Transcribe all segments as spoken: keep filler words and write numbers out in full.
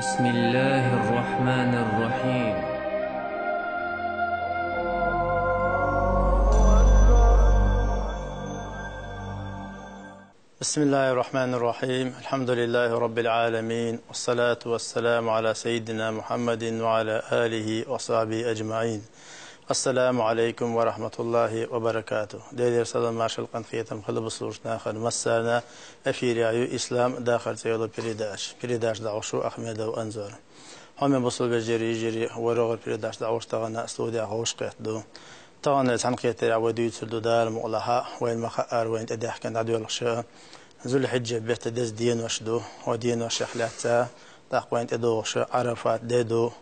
بسم الله الرحمن الرحيم. بسم الله الرحمن الرحيم. الحمد لله رب العالمين، والصلاة والسلام على سيدنا محمد وعلى آله وصحبه أجمعين. السلام عليكم ورحمة الله وبركاته. Делера салам, маршал, къинхетам хила бусалба нахана массарна. Эфире ю «Ислам дахар» цӀе йолу передача. Передача дӀахьош ву Ахмедов Анзор. Хьоме бусалба вежарий, йижарий, вай рогӀера передача дӀахьош тахана студехь вовшахкхетта ду. Тахана цхьаьнакхетарехь вай дуьйцур ду, Дала мукъалахь, вайна ма-хаъара вайна тӀедехкина дӀадоьлхуш Зулхьиджа беттан деза денош ду. ХӀо деношех лаьцна тӀаккха вайна тӀедогӀуш Ӏарафат де ду.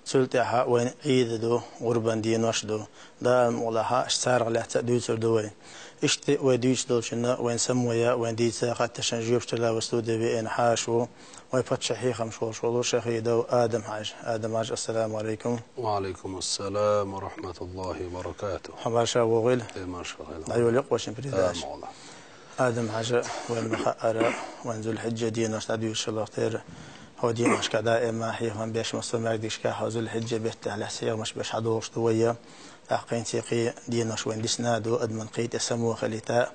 Цул тӀаьхьа вайна Ӏийд ду, гӀурбан денош ду. Дала мукъалахь, аш царах лаьцна а дуьйцур ду вай. Иштта вай дуьйцуш долчунна вайна самаваьй, вайна дийца хаттаршна жоьпаш дала вай студе веана хьаша ву вай паччахьан хьехамаш волуш волу Шахидов Адам-Хьаьжа. Адам-Хьаьжа, ассаламу Ӏалайкум. Ва Ӏалайкум ассалам ва рахьматуллахӀи ва баракатухӀ. Хьо марша вогӀийла. Тхо марша хила. ДӀайолийла вай шун передача. Амин. Адам-Хьаьжа, вайна ма-хаъара, вайн Зулхьиджа денош дӀадоьшуш хиларх тера, хӀо деношкахь даима хьехам беш, массо а маьждигашкахь хӀо Зулхьиджа беттехь лаьцна хьехамаш беш хьадогӀуш ду вай. ТӀаккха кхин цхьа кхин денош вайна дисна а ду, адамна кхин тӀе само хилийта.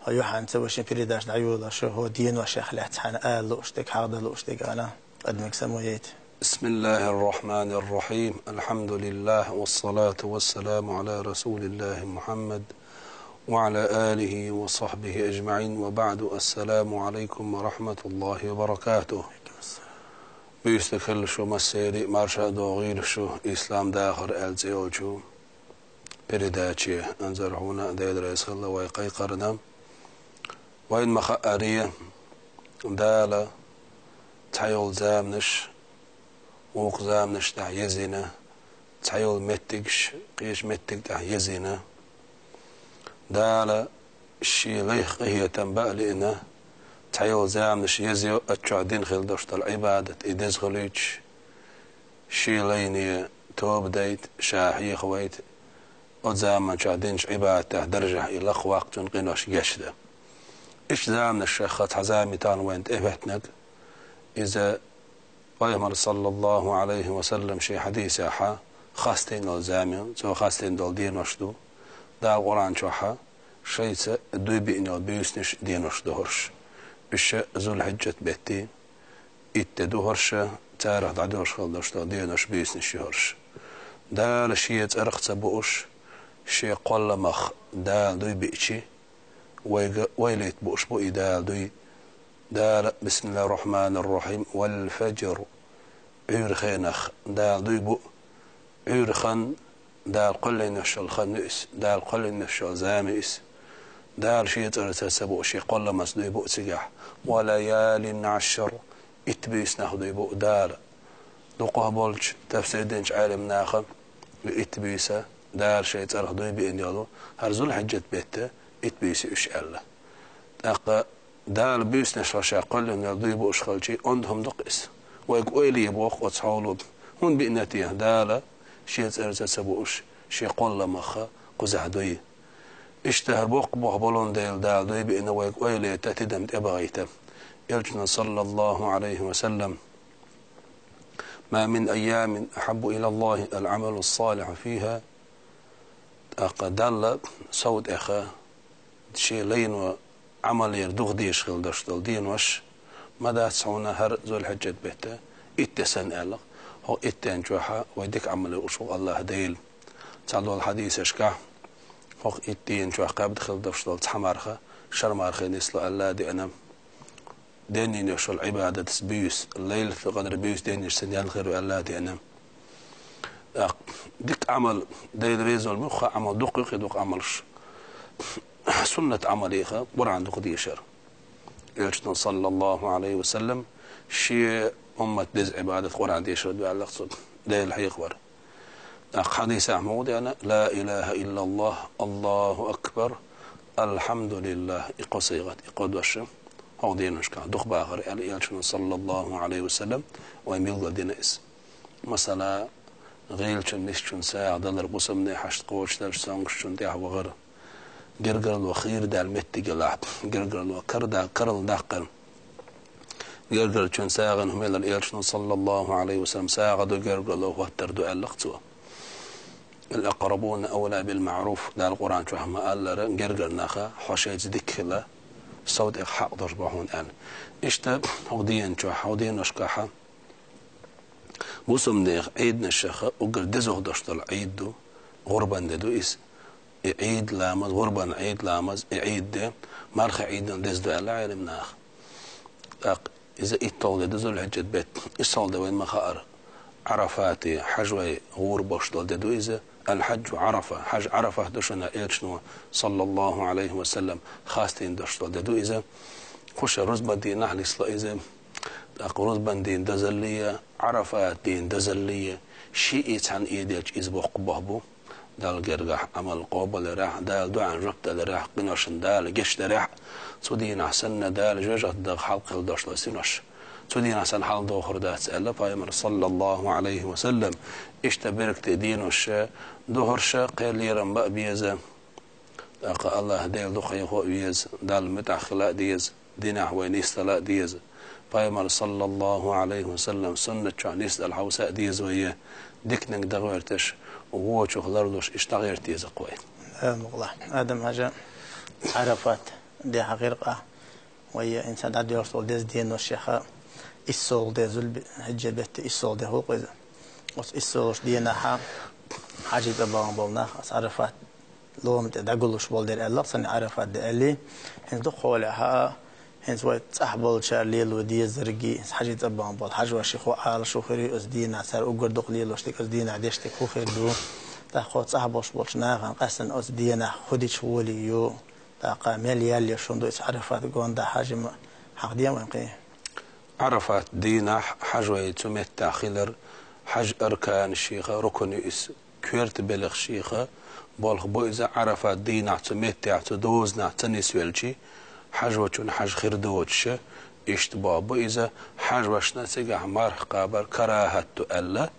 ХӀо юьхьанца вай шун передача дӀайолош, хӀо деношех лаьцна хьайна ала лууш дерг, хьахдан лууш дерг ала, адамашка самавайта. بسم الله الرحمن الرحيم. الحمد لله، والصلاة والسلام على رسول الله محمد، وعلى آله وصحبه أجمعين، وبعد. السلام عليكم ورحمة الله وبركاته. Буьйса дика хуьлда шу массеран а, марша а догӀийла шу «Ислам дахар» аьлла цӀе йолчу передаче. Анзор, хьуна а Дела реза хуьлда вай кхайкхарна. Вайна ма-хаъара, Дала цхьайолу заманаш вукху заманаш тӀехь езйина, цхьайолу меттигаш кхечу меттиг тӀехь езйина. Дала Шен лайх къинхетам бан а лиъна, цхьайолу заманаш езйо, оцу чохь дина хила долуш долу Ӏибадат и деза хуьлуьйтуш, Шен лайне тоба дайта, Ша хьехавайта, оцу заманчохь динчу Ӏибадатехь даржехь и лакхаваккха, цуьнан къинош гечдан. Иштта заманаш шайх цхьа зама ю тахана вайна тӀехӀоьттинарг, иза Пайхамар, саллаллахӀу Ӏалайхи ва саллам, шен хьадисехь хастийна долу зама ю, цо хастийна долу денош ду. Дала Къуръан чохь шайца дуй биъна йолу буьйсанаш, денош ду хӀорш. Уьш Зулхьиджат беттан итт де ду хӀорш, царах дӀадоьлхуш хила долуш долу денош, буьйсанаш ю хӀорш. Дала Шен цӀарах ца бууш, Шен кхолламах Дала дуй биъчи, вайга ойла йита бууш бу и Дала дуй. Дала: بسم الله الرحمن الرحيم، والفجر. Ӏуьйран хенах Дала дуй бу. Ӏуьйран хан Дала кхоьллина йолу хан ю иза, Дала кхоьллина йолу зама ю иза. Дала Шен цӀарца ца буу, Шен кхолламца дуй бу цигахь. وليال عشر. Итт буьйсанах дуй бу Дала. Дукхахболчу тафсир динчу Ӏелам наха и итт буьйса Дала Шен цӀарах дуй биъна йолу, хӀара Зулхьиджат беттан итт буьйса уьш аьлла. ТӀаккха Дала буьйсанаш Ша кхоьллина йолу дуй бууш хилчи, онда хӀума ду-кх иза. Вайга ойла е боху оцу хьоло. ХӀунда биъна те Дала Шен цӀарца ца бууш, Шен кхолламах кхузахь дуй? Иштта хӀара боккха болх болун дела Дала дуй биъна, вайга ойла яйта, тидам тӀебахийта. Элчано, саллаллахӀу Ӏалайхи ва саллам: ما من أيام أحب إلى الله العمل الصالح فيها. ТӀаккха Далла сов тӀех Шен лайно Ӏамалера дукха дезаш хила долуш долу денош ма дац хьуна хӀара Зулхьиджат беттан итт де санна аьлла. ХӀокху итт ден чохь вай дика Ӏамал лууш ву АллахӀ Дела. Цхьадолу хьадисашкахь хӀокху итт ден чохь кхаьбна хила долуш долу цхьа марха шара мархе нисло аьлла а деана. Денйина йолу Ӏибадатца буьйса, Лайлатул-Къадр буьйса денйина санна яьлла хир ю аьлла а деана. ТӀаккха дика Ӏамал, Дела реза волу муьлхха а Ӏамал дукха ю, кхин дукха Ӏамалш. Суннат Ӏамалех Къуръан дукха дешар. Элчано, саллаллахӀу Ӏалайхи ва саллам, шен уммат деза Ӏибадат Къуръан дешар ду аьлла цо, Дела хьехавар. ТӀаккха хьадисехь муха деана: لا إله إلا الله، الله أكبر، الحمد لله. И кхо сигӀат, и кхо дош хӀокху деношкахь дукха бахар аьлла Элчано, саллаллахӀу Ӏалайхи ва саллам, вайна билгалдина иза. Масала, гӀийлачун, нисчун сагӀа далар, бусалба нехан хьашт кхочушдалча цомгушчун тӀехь вахар, гергарло хийра даьлла меттиг ялахь, гергарло карда-, карладаккхар. Гергарчун сагӀина хӀумелар элчано, саллаллаху Ӏалайхи ва саллам, сагӀа ду, гергарло хӀоттар ду аьлла-кх цо. «الأقربون أولى بالمعروف», Дала Къуръан чохь ма аллара, гергара наха хьо шайца дика хила, сов тӀех хьакъ долуш бу хьуна аьлла. Иштта хӀокху дийнан чохь, хӀокху дийнашкахь бусалба нехан Ӏийданашха уггар дезох долуш долу Ӏийд ду, гӀурбан де ду иза. И Ӏийд ламаз, гӀурбан Ӏийд ламаз, и Ӏийд де мархи Ӏийдал деза ду аьлла Ӏелам наха. ТӀаккха иза итталгӀа де ду Зулхьиджат беттан, иссалгӀа де вайна ма хаара. Ӏарафате хьажа вай гӀур болуш долу де ду иза. «الحج عرفة», хьаж Ӏарафат ду шуна элчано, саллаллаху Ӏалайхи ва саллам, хастийна долуш долу де ду иза. Кху шарахь рузбан дийнахь нисло иза. ТӀаккха рузбан дийнан дозалле, Ӏарафат дийнан дозалле, шиъ а цхьаьна ийделча иза боккха бохам бу. Далла гергахь Ӏамал къобалъярехь, Дала дуьхьал жоп даларехь, къиношна Дала гечдарехь, цу дийнахь санна Дала жоьжахатех хьалакхелла долуш долу синош цу дийнахь санна хьалдохур дац аьлла Пайхамара, саллаллаху Ӏалайхи ва саллам. Иштта беркате денош духурш кхел лерам бан беза. ТӀаккха АллахӀ Дела дукха кхайкхо а веза, Далла муьтӀахь хила а деза, динехь вай нисдала а деза. Пайхамара, саллаллаху Ӏалайхи ва саллам, суннат чохь нисдала хьовса а деза вай, диканиг дагӀоьрташ, вочух ларлуш, иштта дӀагӀерта деза-кх вай. Амма гӀалахь, Адам-Хьажа, Ӏарафат де хьахийра-кх. Вай хӀинца дӀадоьлхуш долу деза деношех иссалгӀа де, Зулхьиджа беттан иссалгӀа де хуьлу-кх иза. Оцу иссалгӀачу дийнахь хьажий цӀа бахана болу нах оцу Ӏарафат лома тӀе дӀагуллуш болу дера аьлла-кх царна Ӏарафат де аьлла. ХӀинца дукха хьолехь, хӀинца вай цӀахь болчара лело дезарг, хӀинца хьажий цӀа бахана болу хьажош хӀун Ӏалашо хир ю оцу дийнахь, цара уггар дукха лелош дерг оцу дийнахь деш дерг хӀун хир ду? ТӀаккха кху цӀахь болуш болчу нахана къаьстина оцу дийнахь хӀун дича гӀоле ю? ТӀаккха мел ял еш хӀума ду иза Ӏарафат гондахь, хьажий ма хьахадийна вайн кхин? Ӏарафат дийнахь хьажой цу меттехь хилар хьаж арканашех рукн ю иза, коьрта белхашех болх бу иза. Ӏарафат дийнахь цу меттехь, цу дозанахь ца нисвелчи, хьажочун хьаж хир доцуш, иштта бохам бу иза. Хьажошна цигахь марха кхабар карахӀат ду аьлла,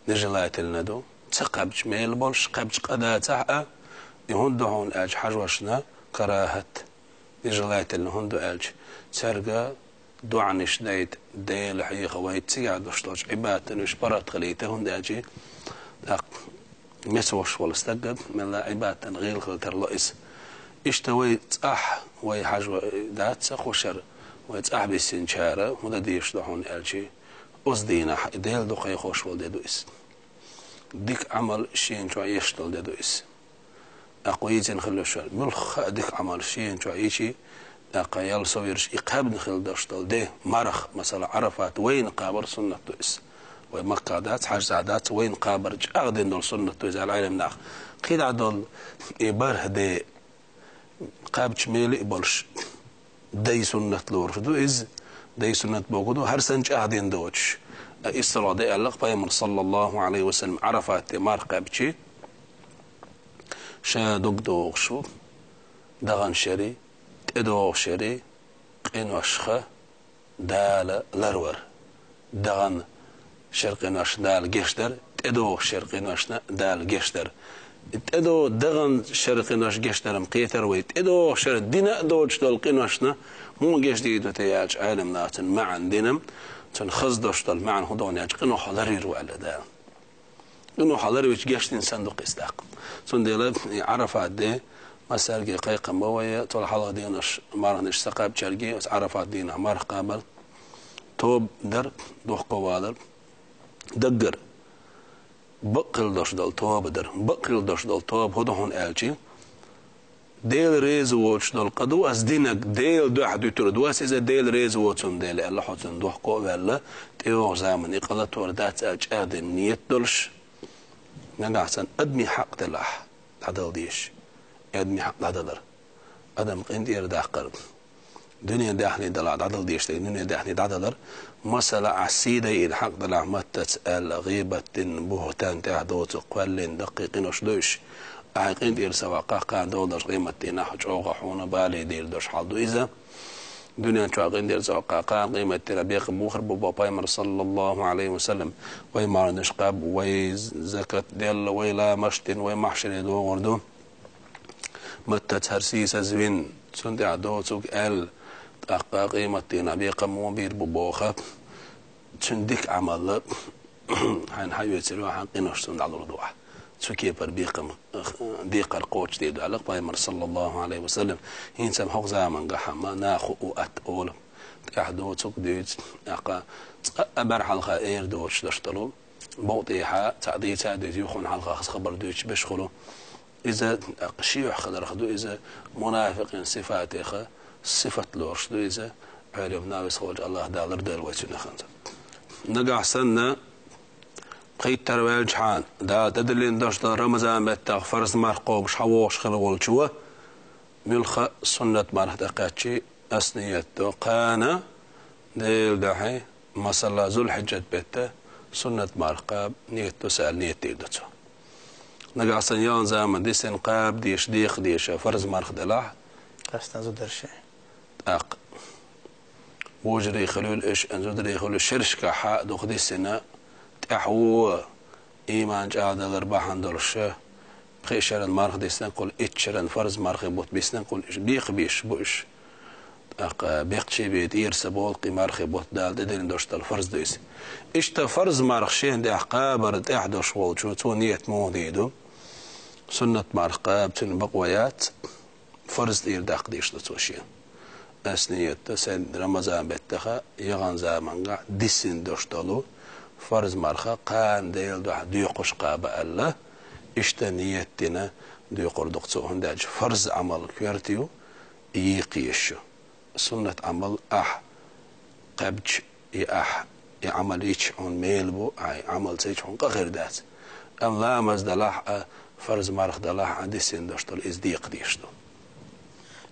нежелательно ду. Ца кхаьбча мела болуш, кхаьбча къа дацахь а, и хӀунда ду хьуна аьлча хьажошна карахӀат, нежелательно хӀунда ду аьлча, цаьрга доӀанаш дайта, Дела хьеха, вай цигахь долуш долчу Ӏибадатан уьш паргӀат хилийта, хӀунда аьлча тӀаккха меца волуш волу стаг мелла Ӏибадатан гӀийла хила тарло иза. Иштта вай цӀахь, вай хьажа дац ца кхушара, вай цӀахь биссинчара хӀун дан дезаш ду хьуна аьлча, оцу дийнахь и Дела дукха кхайкхош волу де ду иза. Дика Ӏамал шена чохь еш долу де ду иза. ТӀаккха вай йийцина хила йиш йолу, муьлхха а дика Ӏамал шена чохь йичи, тӀаккха ял сов йолуш и кхаьбна хила долуш долу де, марха, масала, Ӏарафат вайна кхабар суннат ду иза. Вай Макка дац, хьажцӀа дац, вайна кхабар чӀагӀдина долу суннат ду иза аьлла Ӏелам наха. КхидӀа долу и бархӀ де, кхаьбча мела а болуш, дай суннат лоруш ду иза. Дай суннат бохург ду, хӀара санна чӀагӀдина доцуш. Ткъа иссалгӀа де аьлла-кх Пайхамара, саллаллаху Ӏалайхи ва саллам, Ӏарафат де марха кхаьбчи, ша дог догӀуш ву, даханчари, тӀедогӀучари къиношха Дала ларвар. Даханчара къиношна Дала гечдар, тӀедогӀучара къиношна Дала гечдар. ТӀедо-, даханчара къиношна гечдар-м кхетара вай, тӀедогӀучара дина а доцуш долу къиношна муха гечдийр ду те аьлча, Ӏелам наха цуьнан маьӀна дина-м, цуьнан хаза долуш долу маьӀна хӀун ду аьлча, къинойх ларвийр ву аьлла Дала. Къинойх ларвича гечдина санна ду-кх иза тӀаккха. Цундела и Ӏарафат де, массаьрга кхайкхам бо вай, цул хьалха денош марханаш ца кхаьбчаьрга, оцу Ӏарафат дийнахь марха кхабар, тоба дар, дохковалар, даггара бакъ хила долуш долу тоба дар. Бакъ хила долуш долу тоба хӀун ду хьуна аьлча, Дела реза воцуш долу къа ду ас динарг, Делан дуьхьа дуьтур ду ас иза, Дела реза воцурна дела аьлла, хьо цунна дохко а ваьлла, тӀейогӀучу заманахь и къа латор дац аьлла чӀагӀдина нийят долуш, нагахь санна адамийн хьакъ делахь, дӀадала дезаш, адамийн хьакъ дӀадалар, адам къинтӀера даккхар, дуьненан даьхни делахь дӀадала дезаш дерг дуьненан даьхни дӀадалар, масала, ахь сий дайина хьакъ делахь, маттаца аьлла, гӀийбат дина, бухӀтан тӀехь доцург, кхоьллина, даккхий къинош ду уьш. Ахь къинтӀера ца ваккхахь, кхана догӀу долчу къематдийнахь чӀогӀа хьуна бале дийр долуш хьал ду иза. Дуьнен чохь къинтӀера ца ваккхахь, кхана къематдийнахь бекхам бухур бу боху Пайхамара, саллаллаху Ӏалайхи ва саллам. Вай марханаш кхаба, вай закат делла, вай ламазаш дина, вай махьшаре догӀур ду. Маттаца хӀара сийсаз вина, цунна тӀехь доцург аьлла, тӀаккха къематдийнахь бекхам мо бийр бу боху, цуьнан дика Ӏамал хьайна хьаоьцур ю, хьан къинош цунна дӀалур ду ахь. Цу кепара бекхам, декхар кхочушдийр ду аьлла Пайхамар, саллаллаху Ӏалайхи ва саллам. ХӀинца-м хӀокху заманахь-м наха хуу атта олу, тӀаьхьа доцург дуьйцу, тӀаккха цкъа а бӀаьрхьалха эр доцуш долуш долу, букъа тӀехьа цхьаъ дийца а дуьйцу, юха хьалха хаза хабар дуьйцуш берш хуьлу. Иза тӀаккха шен юьхь хиларх ду, иза мунафикъийн сифатех сифат лоруш ду иза. Ӏелам Навис волчу Аллах Дала лардойла вай цуьнах хӀинца. Нагахь санна, пхийттара ваьлчахьана, Дала тӀедиллина долуш долу Рамазан беттах фарз-марх кхобуш хьан вогӀуш хила волчо, муьлхха а суннат-марх тӀекхаьччий, ас ниет до кхана Делан дуьхьа, масала, Зулхьиджат бетта суннат-марх кхаба ниет до сан аьлла, ниет дийр ду цо. Нагахь санна яханчу заман дисина кхаба дезаш, декха дезаш фарз-марх делахь, къаьстина зударши, тӀаккха божарий хуьлийла уьш, зударий хуьлийла, шерашкахь а дукха дисина, тӀаьхьо ийман чӀагӀдалар бахьана долуш, пхи шеран марха дисина кхуьлу, итт шеран фарз-мархи бутт бисина кхуьлу, уьш бекха беш бу уьш. ТӀаккха бекхчий бен тӀера ца болу кхин мархи бутт, Дала тӀедиллина долуш долу фарз ду иза. Иштта фарз-марх шен тӀехь кхабар тӀехь долуш волчо, цо ниет муха дийр ду? Суннат-марх кхаба цуьнан бакъо яц, фарз тӀера даккха дезаш ду цо шена. Ас ниет до сан Рамазан беттаха яханчу заманахь дисина долуш долу фарз-марха кхана Делан дуьхьа доькхуш кхаба аьлла, иштта ниет дина доькхур ду-кх цо, хӀунда аьлча фарз Ӏамал коьрта ю, йийкха езаш ю. Суннат Ӏамал ахь кхаьбча, и ахь, и Ӏамал йича хьуна мел бу, ахь и Ӏамал ца йича хьуна къа хир дац. Амма ламаз далахь а, фарз-марх далахь а, дисина долуш долу иза декха дезаш ду.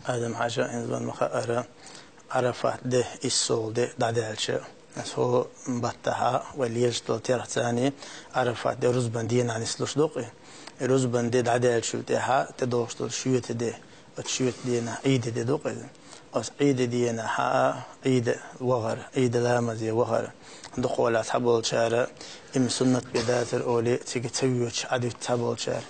Адам-Хьажа, хӀинца вайна ма-хаъара, Ӏарафат де, иссолгӀа де дӀадаьлча, цу баттахь вай лелаш долу терахьца Ӏарафат де рузбан дийнахь нислуш ду-кх и. И рузбан де дӀадаьллачул тӀаьхьа тӀедогӀуш долу шоьтан де, оцу шоьтан дийнахь Ӏийда де ду-кх иза. Оцу Ӏийда дийнахь а, Ӏийда вахар, Ӏийда ламазе вахар. Дукхахволчу цхьаболчара, и-м суннат бен дацара олий, цига ца воьдуш Ӏадуьту цхьаболчара.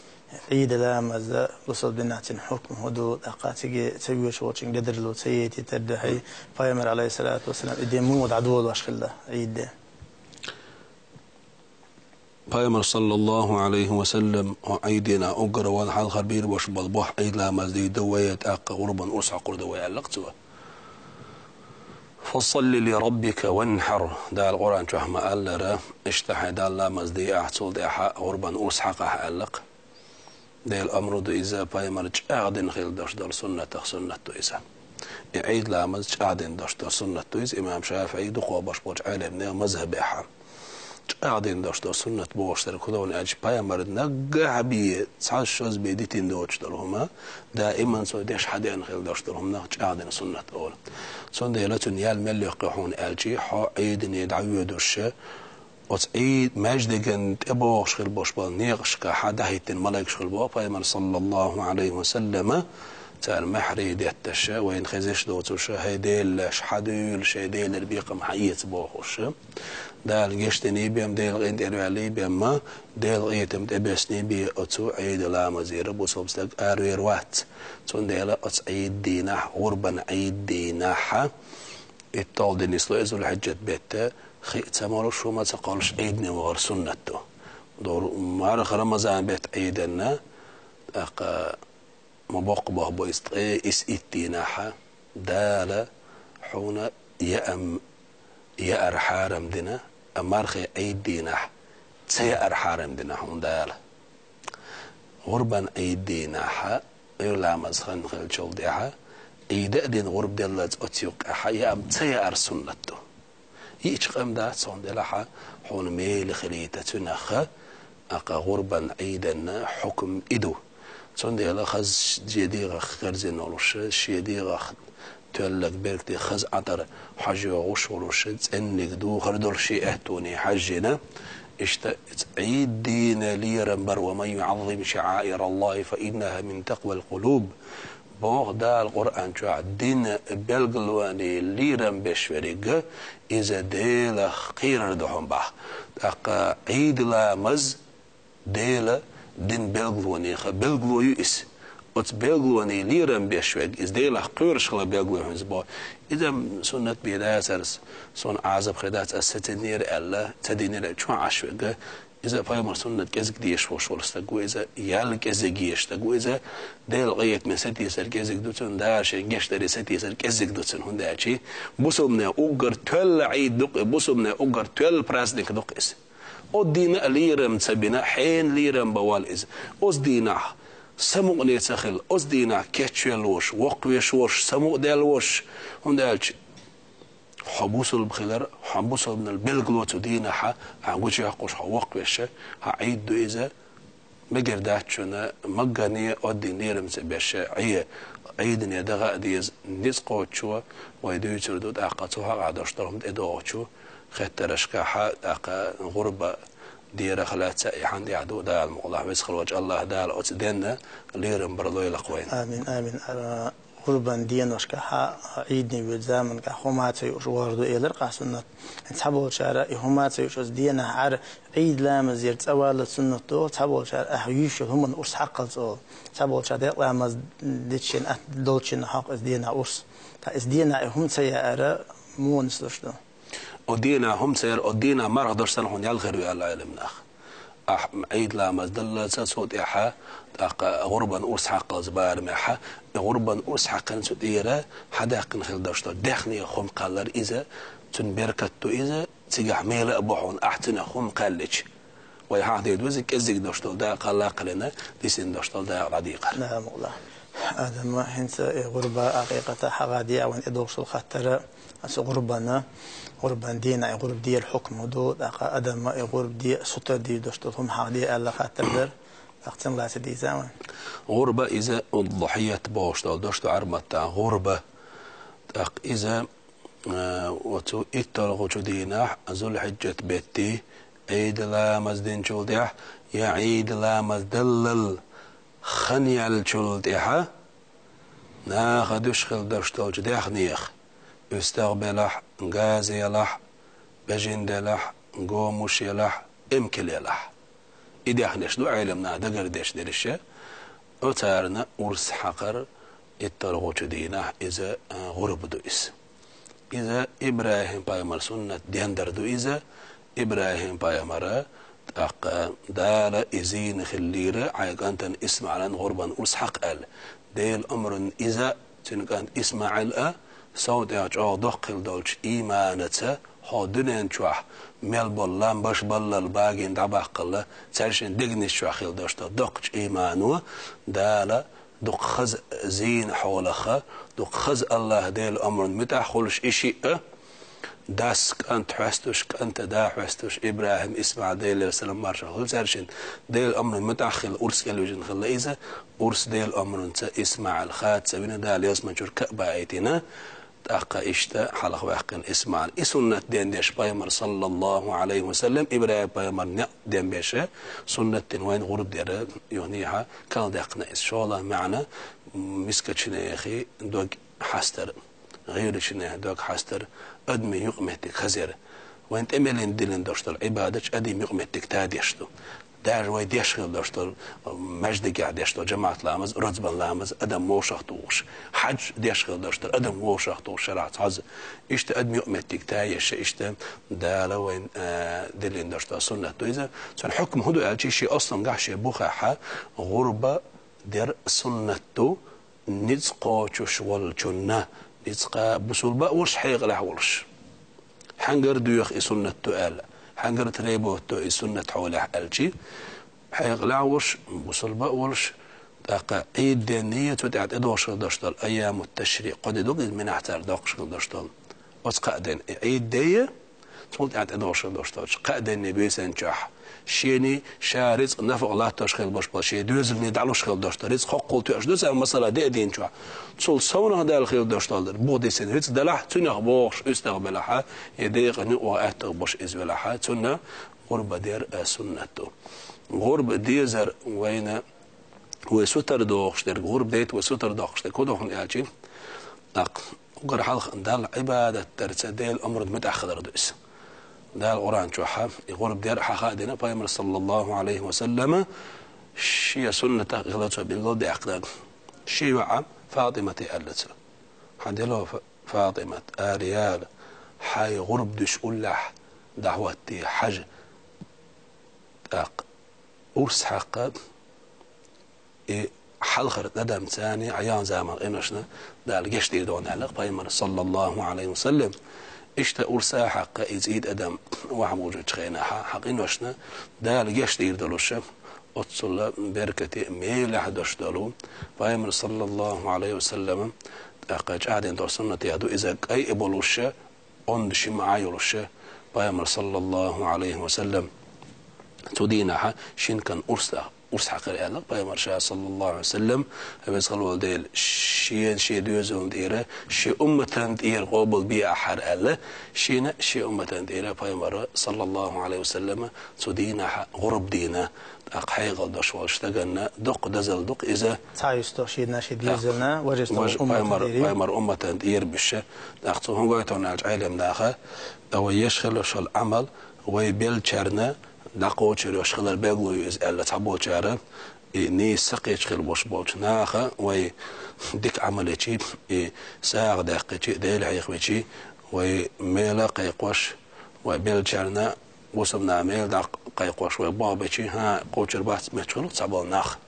Ӏийда ламаза бусалба динехь цуьнан хьукма хӀун ду, тӀаккха цига ца воьдуш волчуьнга ледарло ца яйтийтар дуьхьа, Пайхамар, Ӏалайхиссалату вассалам, и де муха дӀадолош хилла, Ӏийда де? Пайхамар, саллаллаху Ӏалайхи ва саллам, хӀокху Ӏийда дийнахь уггар вайна хьалхара бийр беш болу бохь Ӏийда ламаз дийр ду вай, тӀаккха гӀурбан урс хьокхур ду вай, аьлла-кх цо. «Фасалли ли раббика ванхьар», Дала Къуръан чохь ма-аллара, иштта хьайн Далла ламаз де ахь, цул тӀаьхьа гӀурбан урс хьакхахь, аьлла-кх. Делан омра ду иза, Пайхамар чӀагӀдина хилла долуш долу суннатах суннат ду иза. И Ӏийда ламаз чӀагӀдина долуш долу суннат ду иза, имам ШафиӀий, дукхахболуш болчу Ӏелам нехан мазхабехь. ЧӀагӀдина долуш долу суннат бохуш дерг хӀун ду аьлча, Пайхамар наггахь бен, цхьа шозза бен дитина доцуш долу хӀума, даиман цо деш хьадеана хилла долуш долу хӀуманах чӀагӀдина суннат олу. Цундела цуьнан ял мел йоккхи хьуна аьлча, хьо Ӏийдане дӀавоьдуш, оцу Ӏийд-, маьждиган тӀебогӀуш хила болуш болу некъашкахь дӀахӀиттина малайкаш хила боху Пайхамар, саллаллаху Ӏалайхи ва саллама, цара маьхьарий детташ, вайна хезаш доцуш, хӀай Делан лайш, хьан дуьйла шайн Делера бекхам хьаэца бохуш. Дала гечдиний бен, Делан къинтӀера ваьллий бен, Делан къинхетам тӀебессиний бен оцу Ӏийда ламазера бусалба стаг аравер вац. Цундела оцу Ӏийда дийнахь, гӀурбан Ӏийда дийнахь, итталгӀа де нисло и Зулхьиджат бетта, хи ца молуш, хӀума ца кхоллуш Ӏийдане вахар суннат ду. Дора марха Рамазан бетта Ӏийданна, тӀаккха ма боккха боху бу иза ткъе исс итт дийнахь, Дала хьуна яам яар хьарам дина, а мархи Ӏийда дийнахь ца яар хьарам дина хьуна Дала. ГӀурбан Ӏийда дийнахь, Ӏуьйра ламаз хан хилчул тӀаьхьа, Ӏийда а дина гӀурба деллалц оцу юккъехь яам ца яар суннат ду. Йиъча къам дац, цундела хьуна мела хилийта цуьнах, тӀаккха гӀурбан Ӏийданна хьукм и ду. Цундела хаза шен дегӀах херзина волуш, шен дегӀах тоьлларг беркате хаза Ӏатар хьожа йогӀуш волуш, цӀенниг духар долуш шен аьттоне хьаьжжина, иштта иза Ӏийда дийна лерам бар: «Ва ман юӀаззим шаӀаираллахи фа иннаха мин такъвал къулуб». Боху Дала Къуръан чохь: «Динан билгалонийн лерам беш верг, иза Делах кхерар ду хьуна», – боху. ТӀаккха Ӏийда ламаз Делан динан билгалонех билгало ю иза. Оцу белгалонийн лерам беш верг, иза Делах кхоьруш хила белгало хӀинца бо. Иза суннат бен дацарца, суна Ӏазап хир дац, ас сацийнера аьлла, ца дийнера чохь Ӏаш верг. Иза пайхамар суннат кӀезиг дезаш волуш волу стаг ву иза, ял кӀезиг езаш стаг ву иза, Делан къинхетаме сатийсар кӀезиг ду цуьнан, Дала шен гечдаре сатийсар кӀезиг ду цуьнан, хӀунда аьлча бусалбанийн уггар тоьлла Ӏийд ду-кх и, бусалбанийн уггар тоьлла праздник ду-кх иза. Оцу дийнахь а лерам ца бина, хьенан лерам бан воллу иза. Оцу дийнахь самукъане ца хилла, оцу дийнахь кечвелла волуш, воккхавеш волуш, самукъадаьлла волуш, хӀунда аьлча хьо бусалба хилар, хьо бусалбанал белгало цу дийнахь, ахьа гучуяккхуш, хьо воккхавеш, хьан Ӏийд ду иза, мегар дац шуна, магане оцу дийнахь лерам ца беш, Ӏе, Ӏийдане даха а деза, ницкъ кхочучо вай дуьйцур ду, тӀаккха цу хьокъехь долуш долу хӀума тӀедогӀучу хеттаршкахь, тӀаккха гӀурба дерах лаьцна а и хьан тӀехь ду, Дала мукъалахь, веза хиллачу АллахӀ Дала оцу денна лерам бар лойла-кх вайна. Амин, амин. Ара, гӀурбан деношкахь, Ӏийдане воьду заманахь хӀума ца юуш вогӀур ду элира къахьсуннат. Цхьаболчара и хӀума ца юуш оцу денахь ара Ӏийд ламазера цӀа валла суннат доху, цхьаболчара ахьа юьйш йолу хӀуманна урс хьакхалц олу. Цхьаболчара декъа ламаз дича шен атта долчунна хьокху иза денахь урс. Ткъа иза денахь и хӀума ца яара муха нислуш ду? О денахь хӀума ца яра, о денахь марха даш санна хьуна ял хир ю аьлла Ӏелам наха. Ахь Ӏийд ламаз даллалца, цул тӀаьхьа тӀаккха гӀурбан урс хьакхалца барамехь, и гӀурбан урс хьакхина цу тӀера хьан даьккхина хила даш долу даьхне хӀума кхаллар иза, цуьнан беркат ду иза, цигахь мела а бу хьуна, ахь цуьнан хӀума кхаьллича. Вай хьахдийр ду иза кӀеззиг долуш долу дакъа кхалла а кхаллина, дисина долуш долу дакъа дӀадийкъар. Наха мукъалахь. Адама хӀинца и гӀурба, хьакъикъатан, хьагӀадъян вайн тӀедогӀуш долу хаттара, аса гӀурбана, гӀурбан дийнахь и гӀурба дера хьукма ду, тӀаккха адама и гӀурба де, сутара дийр долуш долу хӀума хьахдийр аьлла хаттар дара, тӀаккха цуьнан лаьцна дийза вайн. ГӀурба иза удхьият бохуш долу дош ду Ӏарматтахь гӀурба. ТӀаккха иза Э, оцу итталгӀачу дийнахь, Зулхьиджат беттий, Ӏийд ламаз динчул тӀаьхьа я Ӏийд ламаз даллал хан яьллачул тӀаьхьа, наха дуьш хила даш долчу даьхнех, уьстагӀ белахь, газа елахь, бежана делахь, гомуш елахь, эмкал елахь. И даьхнеш ду Ӏелам наха дагардеш дерриша, оцарна урс хьакхар итталгӀачу дийнахь иза, а, гӀурба ду иза. Иза ИбрахӀим-пайхамар суннат дендар ду иза. ИбрахӀим-пайхамара, тӀаккха Дала и зийна хиллера, хьайн кӀантана ИсмаӀилан гӀурбан урс хьакха аьлла. Делан омран иза, цуьнан кӀант ИсмаӀил а, сов тӀехь чӀогӀа доккха хила долчу ийманаца, хьо дуьнен чохь мел болу лам баш баллал багийна дӀабаккхалла, цаьршиннан дегнаш чохь хила долуш долу доккхачу иймано, Дала дукха хаза зийна хьолахь, дукха хаза АллахӀ Делан омран муьтӀахь хуьлуш и шиъ а, дас кӀант хьоьстуш, кӀанта да хьоьстуш, ИбрахӀим, ИсмаӀил, Делера салам маршалла хуьлда цаьршинна, Делан омран муьтӀахь хилла, урс кӀелвижина хилла иза, урс Делан омранца ИсмаӀил хада ца вина, Дала ялсамани чуьра ка а баийтина, тӀаккха иштта хьалха ваьккхина ИсмаӀил. И суннат дендеш пайхамар, саллаллаху Ӏалайхи ва саллам, ИбрахӀим-пайхамар некъ денбеша, суннат дина вайна гӀурба дера, юханехьа кхалдаьккхина иза. ШолгӀа маьӀна, мискачу нехан дог хьастар, гӀирачу нехан дог хьастар, адамийн юкъаметтиг хазар. Вайн тӀемалин диллина долуш долу Ӏибадаташ адамийн юкъаметтиг тадеш ду. Даже вай деш хила долуш долу, маьждигехь деш долу жамаӀат ламаз, рузбан ламаз, адам вовшах тухуш. Хьаьж деш хила долуш долу, адам вовшах тухуш шарахь цхьазза. Иштта адам юкъаметтиг таеш, иштта Дала вайн, а, диллина долуш долу суннат ду иза. Цуьнан хьукма хӀун ду аьлча, шен ослангахь, шен бухахь гӀурба дер суннат ду, ницкъ кхочуш волчунна, ницкъа бусулба а волуш, хьекъалехь а волуш. Хьаьнгара доьху и суннат ду аьлла, хьаьнгара требовать до и суннат хьолехь аьлчи, хьекъалехь а волуш, бусулба а волуш, тӀаккха Ӏийд денний, цу тӀехь тӀедогӀуш хила долуш долу айямут ташрикъ, кхо де ду-кх иза, минахь цара доккхуш хила долуш долу. Оцу кхаа ден, и Ӏийд де, цул тӀаьхьа тӀедогӀуш хила долуш долчу кхаа денний буьйсанна чохь, шений ша рицкъ нафакъ латтош хила болуш болу, шен доьзалний дӀалуш хила долуш долу рицкъ хӀоккхул тоьаш ду цара, масала, деа дийна чохь. Цул совнах даьлла хила долуш долу, буха дисина рицкъ делахь, цуьнах богӀуш уьстагӀ белахьа, я декъана юкъа аьттув болуш иза велахьа, цунна гӀурба дер а суннат ду. ГӀурба дезар вайна, вай сутара дохуш дерг, гӀурба дайта вай сутара доккхуш дерг, хӀун ду хьуна аьлчи, тӀаккха уггар хьалха Далла Ӏибадат дарца Делан омран муьтӀахь хилар ду иза. Дала Къуръан чохь и гӀурба дер хьаха а дина, пайхамар, саллаллаху Ӏалайхи ва саллама, шен суннатах хила цо билгал даьккхинарг. Ши йоӀа ФатӀимате аьлла цо: «Хьан дело, Фа-, ФатӀимат, ара яла, хьай гӀурба дуьш уллехь дӀахӀоттае хьажа». ТӀаккха урс хьакха и хьалхара адамца, Ӏаялан заман къиношна Дала гечдийр дона аьлла пайхамар, саллаллаху Ӏалайхи ва саллам. Иштта урс а хьакха и цӀийда адам вахьа вужучу хенахьа, хьан къиношна Дала гечдийр долуша, оццула беркате мелехь дош долу пайхамар, саллаллаху Ӏалайхи ва саллам, тӀаккха чӀагӀдина долу суннатех ду иза, кӀай а болуша, онда ши маӀа йолуша, пайхамар, саллаллаху Ӏалайхи ва саллам, цу дийнахьа шина кан урс дан, урс хьакхира аьлла пайхамар ша, саллаллаху Ӏалайхи ва саллам, веза хила волу Дела, шен, шен доьзална тӀера, шен умматан тӀера къобал бе ахьара аьлла, шена, шен умматан тӀера пайхамар, саллаллаху Ӏалайхи ва саллам, цу дийнахьа гӀурба дийна, тӀаккха хьекъал долуш волчу стаганна доккха дозалла ду-кх иза. Цхьа йистехь шена, шен доьзална, важа йистехь вай умматан пайхамар, тӀера. Пайхамар умматан тӀера буьша. ТӀаккха цу хӀун гойту аьлча Ӏелам наха, вай еш хилла шал Ӏамал, вай беллачарна дӀакхочур йолуш хилар билгало ю иза аьлла цхьаболчара, и нийса ца кхеташ хила болуш болчу наха, вай дика Ӏамал йичи, и сагӀа даьккхичи, Дела хьехавичи, вай мела кхайкхош, вай беллачарна, бусалба наха мела дӀакхайкхош вай бохбечи, хӀан, кхочур бац моьттуш хуьлу цхьаболу нах.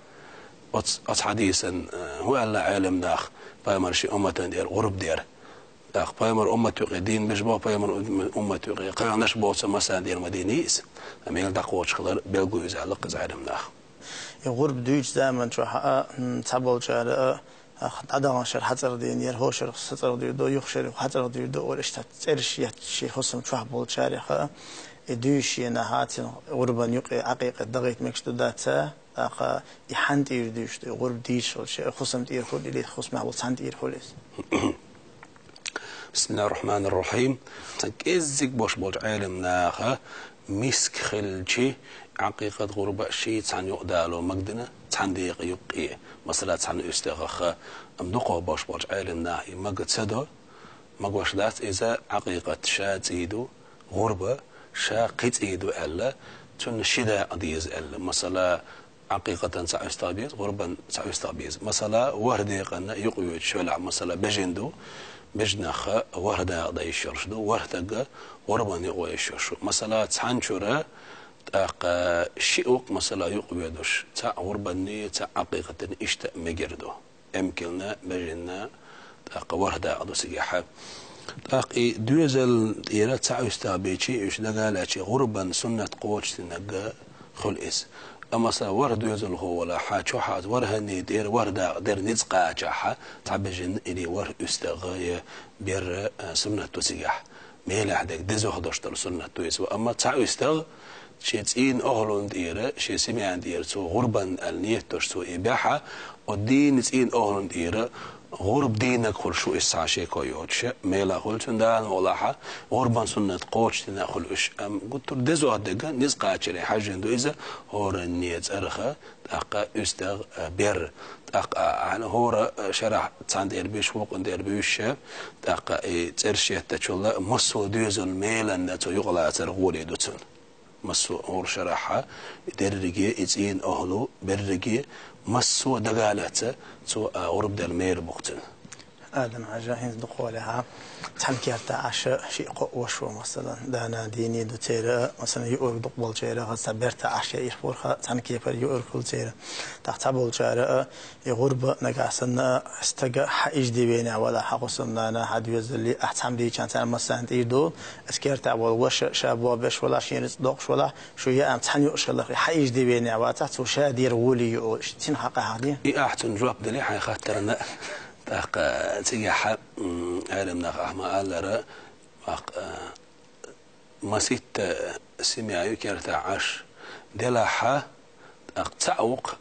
Оц-, оцу хьадийсан, э, хӀун аьлла Ӏелам наха, пайхамар шен умматан тӀера гӀурба дера. ТӀаккха пайхамар уммат юкъе дийна берш боху, пайхамар уммат юкъе кхоьхьнарш боцу массарна тӀера ма дийна иза. Мела дӀакхочуш хилар билгало ю иза аьлла кхуза Ӏелам наха. И гӀурба дуьйчу заман чохь а, м, цхьаболчара а, ах, дӀадаханчу шарахь хьацӀара дийнера, хӀокху шарахь хьацӀара дуьйр ду, юха шарахь хьацӀара дуьйр ду, олуш иштта цӀераш етташ, шен хӀусам чохь болчарех а, и дуьйш шена хьацин гӀурбан юкъе Ӏакъикъат дахийта мегаш ду дац а, тӀаккха и хьанна тӀера дуьйш ду, и гӀурба дийцаш волчу, и хӀусам тӀера хуьлу или, хӀусамехь волу цхьанна тӀера хуьлу иза? Бисмиллахир-рахманир-рахим. Цхьа кӀеззиг бош болчу Ӏелам наха миска хилчи, Ӏакъикъат, гӀурба ший цхьаьна юкъа дало магадина, цхьана декъа юккъе, масала, цхьана уьстагӀаха, амма дукхах бош болчу Ӏелам наха и мага ца до, магош дац иза, Ӏакъикъат ша цӀий ду, гӀурба ша кхин цӀий ду аьлла, цунна ши дакъа деза аьлла. Масала, Ӏакъикъатан цхьа уьстагӀ беза, гӀурбан цхьа уьстагӀ беза. Масала, ворхӀ декъанна юкъавоьдуш велахь, масала, бежана ду, бежанах ворхӀ дакъа дан йиш йолуш ду, ворхӀ стаг гӀурбанна юкъаван йиш йолуш ву. Масала, цхьана чуьра тӀаккха шиъ ву-кх, масала, юкъавоьдуш, цхьаъ гӀурбанна, цхьаъ Ӏакъикъатана, иштта а мегар ду. Эмкална, бежанна, тӀаккха ворхӀ дакъа ду цигахь. ТӀаккха и доьзална тӀера цхьа уьстагӀ бечи, уьш дага а лаьцчи, гӀурбан суннат кхочушдинарг хуьлу иза. Амма сан ворхӀ доьзалхо валахь, хьан чохь а ворхӀанний тӀера ворхӀ дакъа дер ницкъ кхачахь, цхьа бежанна или ворхӀ уьстагӀ я берра, а, суннат ду цигахь. Мелехь дерг дезох дош долу суннат ду иза. Амма цхьа уьстагӀ шен цӀийнан охӀлун тӀера, шен семьян тӀера цо гӀурбан аьлла нийят долуш цо и бехь, оцу дийнан цӀийнан охӀлун тӀера гӀурба дийнарг хуьлуш ву иза цхьа шеко йоцуша, мела хуьлу цуьнан дала валахь, гӀурбан суннат кхочушдина а хуьлу уьш. Амма гуттар а дезох дерг ницкъ кхачаре хьаьжжина ду иза, хӀоранне цӀарах, тӀаккха уьстагӀ, а, берра. ТӀаккха, а, хӀора, а, шарахь цхьана тӀера буьйш, вукхунна тӀера буьйша, тӀаккха и цӀераш еттачул массо а доьзална меланна цо юкъалацар гӀоле ду цунна. Массо а хӀора шарахь, и дерриге, и цӀийнан охӀлу берриге, массо а дага а лаьцна, цо, а, гӀурба дала мера бу-кх цуьнан. Адам-Хьажа, хӀинца дукха хьолехь, цхьана кертахь Ӏаш шиъ-кхоъ ваша ву, масала, да-нана дийна ду церан, масала, юург дукха болчеран, хаза цхьа бертахь Ӏаш яа ирхъорха, цхьана кепара юург хуьлу церан. ТӀаккха цхьаболчара, и гӀурба нагахь санна, стага хьан ижди венехь валахь, хьан хӀусамнана, хьан доьзалли, ахь цхьаьна дийчахьана царна массарна тӀера ду, аса кертахь волу ваша ша бохбеш валахь, шен рицкъ доккхуш валахь, шу яа цхьаьна юуш хиларх, хьан ижди венехь вацахь, цо ша дер гӀоле ю олуш, цуьнан хьакъехь хьан де? И ахь цунна жоп дели хьайн хаттарна, тӀаккха цигахь, м, Ӏелам наха ахь ма-аллара, тӀаккха, а, маситта семья ю кертахь Ӏаш. Делахь, тӀаккха цхьаъ ву-кх,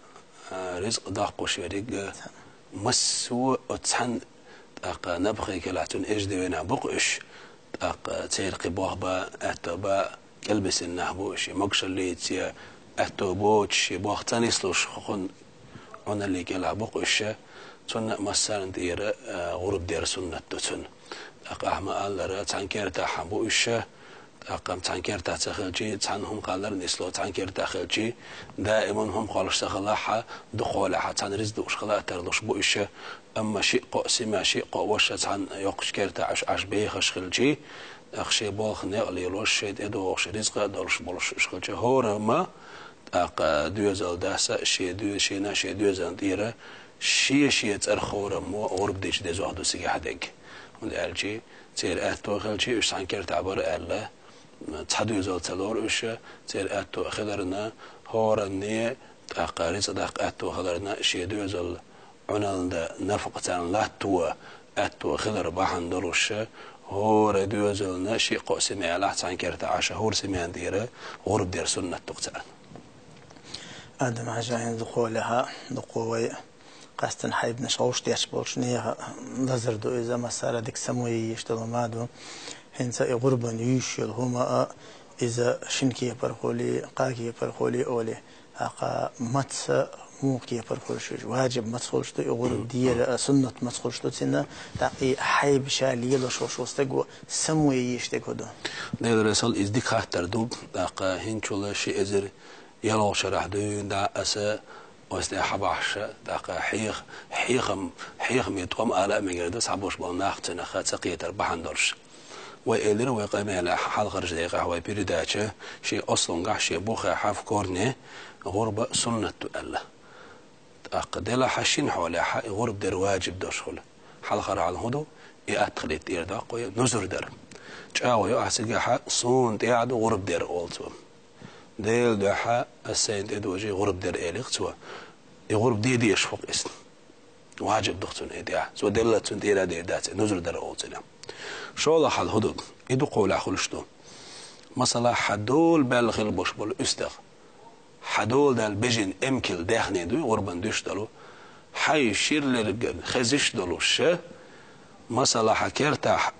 а, рицкъ доккхуш верг, а, массо а оцу цхьана, тӀаккха набахе кхелахь цуьнан ижди венехь бу-кх уьш, тӀаккха церан кхин болх бан аьтто бан кӀелбисина нах бу уьш, и могушаллица аьтто боцуш, и болх ца нислуш, хӀокхунна Ӏуналле кӀелахь бу-кх уьш, цунна а массарна тӀера, а, гӀурба дер суннат ду цунна. ТӀаккха ахь ма-аллара, цхьана кертахь хьан бу уьш, ТӀаккха цхьан кертахь ца хилчи, цхьанна хӀума кхаллар нисло, цхьан кертахь хилчи, даиман хӀума кхоллаш ца хилахь, дукхахьолахь цхьана ризкъ дуаш хила а тарлуш бу уьш. Амма шиъ-кхоъ сема, шиъ-кхоъ ваша цхьана йоккхачу кертахь уьш Ӏаш бехаш хилчи, тӀаккха шен болх некъ лелош, шен тӀедогӀуш ризкъа а долуш болуш уьш хилча, хӀорамма, тӀаккха доьзал дас а шен доь-, шена а шен доьзална тӀера шен-шен цӀарах хӀораммо гӀурба дича дезох ду цигахь дерг. ХӀунда аьлча церан аьтто хилчи, уьш цхьана кертахь бара аьлла, цхьа доьзал ца лору уьш, церан аьтто хиларна, хӀоранне, тӀаккха рицкъ даккха аьтто хиларна, шен доьзал Ӏуналла дан нафакъа царна латто аьтто хилар бахьана долуш, хӀора доьзална шиъ-кхоъ сема ялахь цхьана кертахь Ӏаш, хӀора семен тӀера гӀурба дер суннат ду-кх царна. Адам-Хьаьжа, хӀинца дукхахьолахь, дукха вай къаьстина хьайбанаш гӀовш деш болчу нехан лазар ду иза, массара а дика самое езаш долу хӀума ду. ХӀинца и гӀурбан юьйш йолу хӀума а, иза шина кепара хуьлий, кхаа кепара хуьлий олий, тӀаккха маца, муха кепара хуьлуш ю, важиб маца хуьлуш ду и гӀурба дер а, суннат маца хуьлуш ду цуьнан, тӀаккха и хьайба ша лелош волуш волу стаг ву самое езаш дерг хӀун ду? Делан Расул, иза дика хаттар ду, тӀаккха хӀинцул ши эзар ялхолгӀачу шарахь дуьйна дӀа аса оцу тӀе хьабахьаш, тӀаккха хьех-, хьехам-, хьехаме тӀом ала а мегар ду, цхьаболуш болу нах цунах ца кхетар бахьана долуш. Вай элира вай къамелехь хьалхарчу декъехь вай передача, шен ослунгахь, шен бухехь, в корне, гӀурба суннат ду аьлла. ТӀаккха делахь шина хьолехь и гӀурба дер важиб долуш хуьлу. Хьалхара хьал хӀун ду? И атта хилийта тӀера доккху вай, нузур дар. ЧӀагӀо йо ахь цигахь, суна тӀехь ду гӀурба дер олу цо. Делан дуьхьа ас сайна тӀедожий гӀурба дер элира цо. И гӀурба де дезаш хӀокху иза. Важиб ду-кх цунна и тӀехь. Цо делла цунна тӀера а дер дац, и нузур дара олу цунах. ШолгӀа хьал хӀун ду? И дукхахьолахь хуьлуш ду. Масала, хьан дола баьлла хила болуш болу уьстагӀ. Хьан дола даьлла бежина эмкал даьхни дуй, гӀурбан дуьш долу. Хьайн шира лерган хезаш долуш, масала, хьан кертахь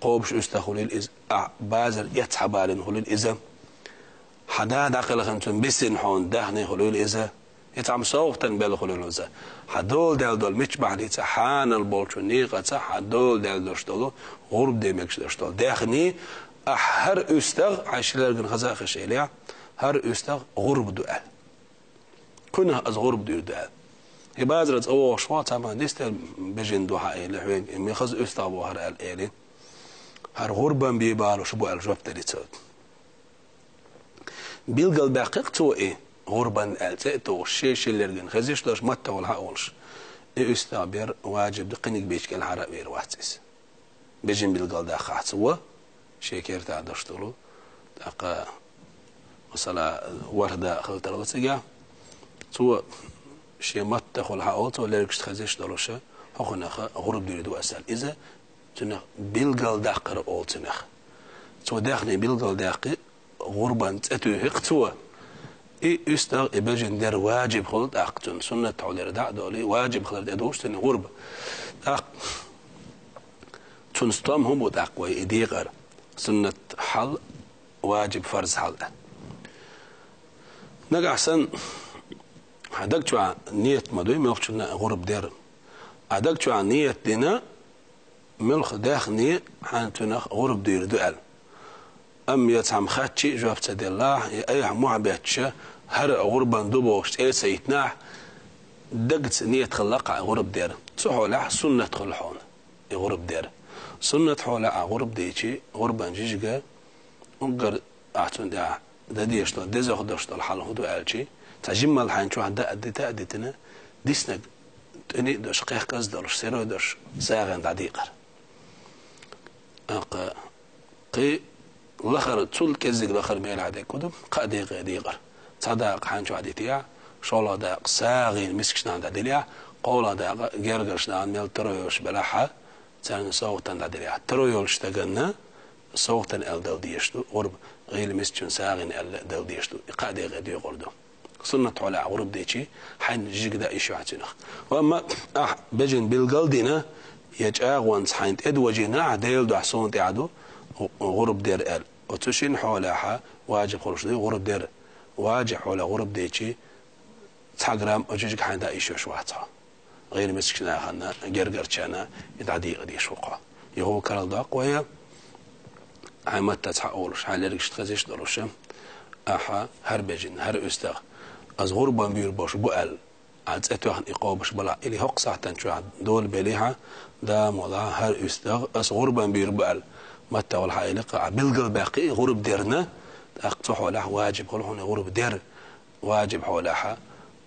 кхобуш уьстагӀ хуьлийла иза, ахь базар эцна хьабалийна хуьлийла иза. Хьан да дӀакхелхина цунна бисина хьуна даьхни хуьлийла иза. И цхьамма совгӀатана белла хуьлийла иза. Хьан дола даьлла долу мичча бахьаница, хьанал болчу некъаца хьан дола даьлла долуш долу, гӀурба де мегаш долуш долу даьхни, ахь хӀара уьстагӀ, хьайн шира лерган хаза а хезаш элехь, хӀара уьстагӀ гӀурба ду аьлла. Кхунах аса гӀурба дуьйр ду аьлла. И базара цӀа вогӀуш ву, цхьамма нисделла бежина ду хьан элира хьоьга, и мел хаза уьстагӀ бу хӀара аьлла элира. ХӀара гӀурбан бен балош бу аьлла жоп делира цо. Билгалбаьккхи-кх цо и, гӀурбан аьлла цӀе а тухуш, шен шира лерган хезаш долуш, маттахула хьан а волуш. И уьстагӀ бер важиб ду, кхиниг бечу кӀелхьара а вер вац иза. Бежана билгалдаккхахь цо, шен кертахь долуш долу, тӀаккха, масала, ворхӀ да хила тарло цигахь, цо шен маттахула хьан а волу, цо лергашна хезаш долуша, хӀокхунах гӀурба дуьйр ду аса аьлла. Иза цунах билгалдаккхар олу цунах. Цо даьхни билгалдаьккхи, гӀурбан цӀе туьйхи-кх цо. И уьстагӀ, и бежана дер важиб хуьлу тӀаккха цунна, суннат хьолера дӀа а долий, важиб хилар тӀедугӀуш цунна гӀурба. ТӀаккха цунна стом хӀун бу тӀаккха вай и декъар? Суннат хьал, важиб, фарз хьал. Нагахь санна, хьан даг чохь ниет ма дуй, муьлххачунна а гӀурба дер. Ахь даг чохь ниет дина, муьлхха даьхни хьан цунах гӀурба дуьйр ду аьлла. Амма я цхьамма хатчий жоп ца деллахь, я айхьа мохь бетташа, хӀара а гӀурбан ду бохуш цӀе ца йитинехь, дагца ниет хилла-кх ахь гӀурба дер. Цу хьолехь суннат хуьлу хьуна и гӀурба дер. Суннат хьолехь ахь гӀурба дийчи, гӀурбан жижига уггар ахь цунна тӀехь дан дезаш долу, дезох долуш долу хьал хӀун ду аьлчи, цхьа жиммал хьайн чохь даа дита а дитина, диснарг тӀуьни а долуш, кхехказ а долуш, серой а долуш, сагӀина дӀадийкъар. ТӀаккха кхин лахара, цул кӀеззиг лахара мел хьан дерг хӀун ду, кхаа декъе дийкъар. Цхьа дакъа хьайн чохь дитехь, шолгӀа дакъа сагӀина мискачу нахана дӀаделехь, кхоалгӀа дакъа гергарчу нахана мел таро йолуш белахь, царна совгӀатана дӀаделехь. Таро йолчу стаганна совгӀатана аьлла дала дезаш ду, гӀурба гӀийла мискачунна сагӀина аьлла дала дезаш ду. И кхаа декъе дийкъар ду. Суннат хьолехь гӀурба дийчи, хьайн жижиг даа йиш ю хьан цунах. Ва амма ахь бежана билгал а дина, я чӀагӀонца хьайна тӀедожийна ахь, Делан дуьхьа суна тӀехь ду гӀу-, гӀурба дер аьлла. Оцу шина хьолехь важиб хуьлуш ду гӀурба дер. Важиб хьолехь гӀурба дийчи, цхьа грамм оцу жижиг хьайна даа йиш йолуш вац хьо. ГӀийла мискачу нахана, гергарчарна и дӀадийкъа дезаш ву хьо. Юха карладоккху вай, хьайн маттаца хьаолуш, хьайн лергашта хезаш долуш, ахьа хӀара бежана, хӀара уьстагӀа, ас гӀурбан буьйр болуш бу аьлла, ахьа цӀе тоьхна и кхобуш балахь, или хӀокху сахьтан чохь долабеллехь, да ма валахь, хӀара уьстагӀа, ас гӀурбан буьйр бу аьлла, маттахь валахь, или кхаъ билгалбаьккхи и гӀурба дерна, тӀаккха цу хьолехь ваджиб хуьлу хьуна и гӀурба дер. Ваджиб хьолехь,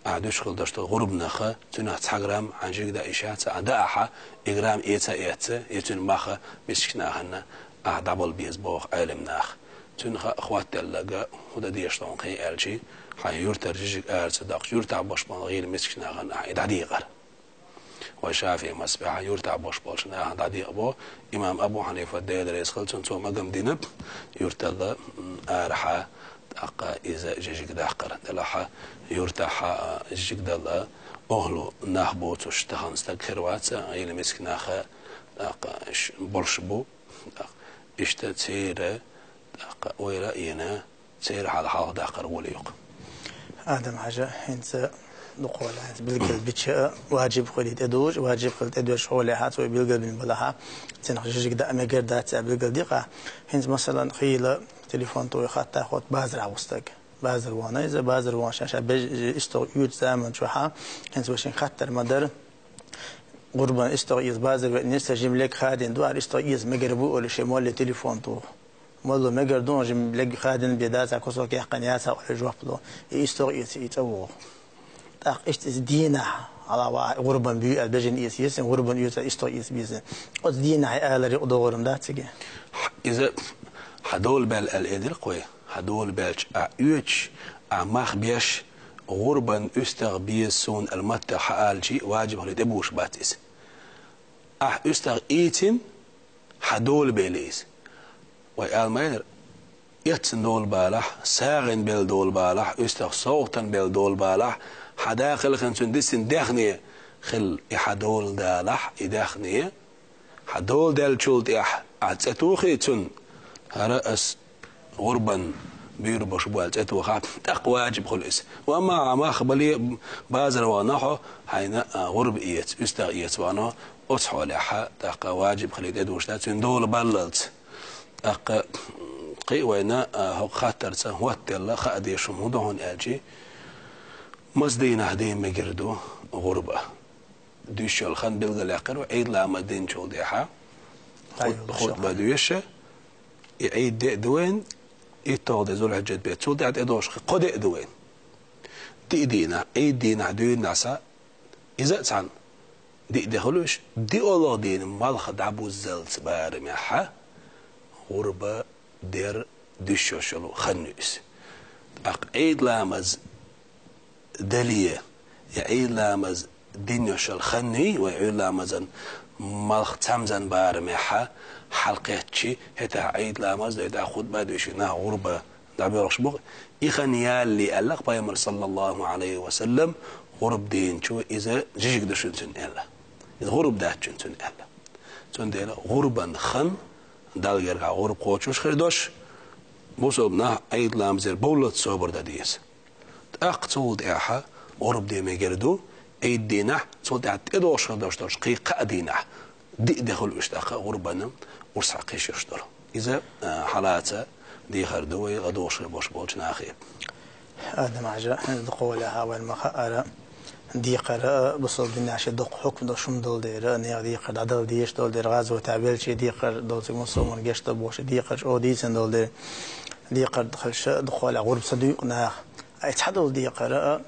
ахьа дуьйцуш хила долуш долу гӀурбанах, цуьнах цхьа грамм хьан жижиг дан йиш яц, ахьа дан ахьа, и грамм эца а эцна, и цуьнан мах мискачу нахана ахьа дӀабала беза боху Ӏелам наха. Цуьнан хаттар делларг, хӀун дан дезаш ду хьуна кхин аьлча, хьайн юьртара жижиг ара ца доккхуш, юьртахь болуш болу гӀийла мискачу нахана ахьа и дӀадекъар. Вай ШафиӀи мазхӀабехь юьртахь болуш болчу нахана дӀадекъабо, имам Абу Хьанифа, Дела реза хуьлда цунна, цо магам дина юьртал, м, арахьа, тӀаккха иза жижиг даккхар. Делахь юьртахь, а, жижиг дала охьалу нах боцуш тахана стаг хир вац, гӀийла миска нах, тӀаккха ш-, болуш бу. ТӀаккха иштта церан, тӀаккха ойла а йина, церан хьал хьалха даккхар гӀоле ю-кх. Адам-Хьажа, хӀинца дукха вала хӀинца билгал бича а, ваджиб хила тӀедужу, ваджиб хила тӀедужу хьолехьа, цо билгал бина балахьа, цунах жижиг даа мегар дац аьлла билгал дикъа. ХӀинца, масалан, хийла телефон тӀе хаттар хӀотта базарахь ву стаг. Базар вахана иза, базар вахана ша, ша беж-, истагӀа оьцу заман чохьа, хӀинца вай шен хаттар ма дара. ГӀурбан истагӀа эца базар веанера, сан жимма лерг хадийна ду, ара истагӀа эца мегар бу, олий шен молле телефон туху. Молло мегар ду, жимма лерг хадийна бен дацахь, кусок яьккхина яцахь, олий жоп ло. И истагӀа эца, и цӀа вогӀу. ТӀаккха иштта иза дийнахь, хьала ваха, гӀурбан буьйр аьлла бежана эца еза, гӀурбан оьцу аьлла истагӀа эца беза. Оцу дийнахь и алар юкъа догӀуран дац цига? Иза хьан дола баьлла аьлла элира-кх вай. Хьан дола баьлча, ахьа оьцуш, ахьа мах беш, гӀурбан уьстагӀа беза суна аьлла маттах хьан алча, ваджиб хила тӀебужуш бац иза. Ахьа уьстагӀа ийцина, хьан дола бели иза. Вай ала ма элира, эцна дола балахь, сагӀина белла дола балахь, уьстагӀа совгӀатана белла дола балахь, хьан да хилла хин цуьнан дисина даьхни хилла, и хьан дола далахь, и даьхни, хьан дола даьллачул тӀаьхьа ахьа цӀе тухий цунна, хӀара ас гӀурбан буьйр болуш бу аьлла цӀе тухахь, тӀаккха ваджиб хуьлу иза. Ва амма ахьа мах бале, базар вахана хьо, хьайна, а, гӀурба эца, уьстагӀа эца вахана хьо, оцу хьолехьа, тӀаккха ваджиб хила тӀедужуш дац, цуьнан дола баллалц. ТӀаккха кхин а вайна, а, хӀокху хаттарца хӀоттаделла хаа дезаш хӀума хӀун ду хьуна аьлча, маса дийнахь дийна мегар ду гӀурба. Дуьсуш йолу хан билгалъяьккхира вай, Ӏийд ламаз динчул тӀаьхьа хут-, хутба доьшу, и Ӏийд де а ду вайна, итталгӀа де Зулхьиджат бен, цул тӀаьхьа тӀедогӀуш кхо де а ду вайна. Диъ дийнахь, Ӏийд дийнахь дуьйна дӀаса, иза а цхьаьна диъ де хуьлуш, диъалгӀа дийнахь малх дӀабуззалц барамехьа, гӀурба дер дуьсуш йолу хан ю иза. ТӀаккха Ӏийд ламаз дале, я Ӏийд ламаз дин йолу хан юй, вай Ӏийд ламазан малх цамзан барамехьа хьалакхеттачи, хӀетахь Ӏийд ламаз дой, тӀаккха хутба а дуьйший, нах гӀурба дӀабоьлхуш бу-кх. И хан ялале аьлла-кх Пайхамар, саллаллаху Ӏалайхи ва саллам, гӀурба дийначо, иза жижиг ду шуна цуьнан аьлла. Иза гӀурба дац шуна цуьнан аьлла. Цундела гӀурбан хан Далла гергахь гӀурба кхочуш хир долуш, бусалба нах Ӏийд ламазера бовллалц собар дан деза. ТӀаккха цул тӀаьхьа гӀурба де мегар ду, Ӏийд дийнахь, цул тӀаьхьа тӀедогӀуш хир долуш долчу кхин кхаа дийнахь, диъ де хуьлу уьш тӀаккха гӀурбанна урс хьакхиш йолуш долу. Иза, а, хьалаца дехар ду вай ладугӀуш хир болуш болчу нахе. Адам-Хьажа, хӀинца дукха валехьа вайн ма хаара, декхар а, бусалба динехь шен доккха хьукм долуш хӀума долу дела, нехан декхар дӀадала дезаш долу дела, гӀазотехь велчий декхар долу цига мусулман гечдо бохуш, декхар чӀогӀа дийцина долу дела, декхар хилча, дукха валехь гӀурба ца дуьйкъу наха. Ай, цхьа долу декхар а,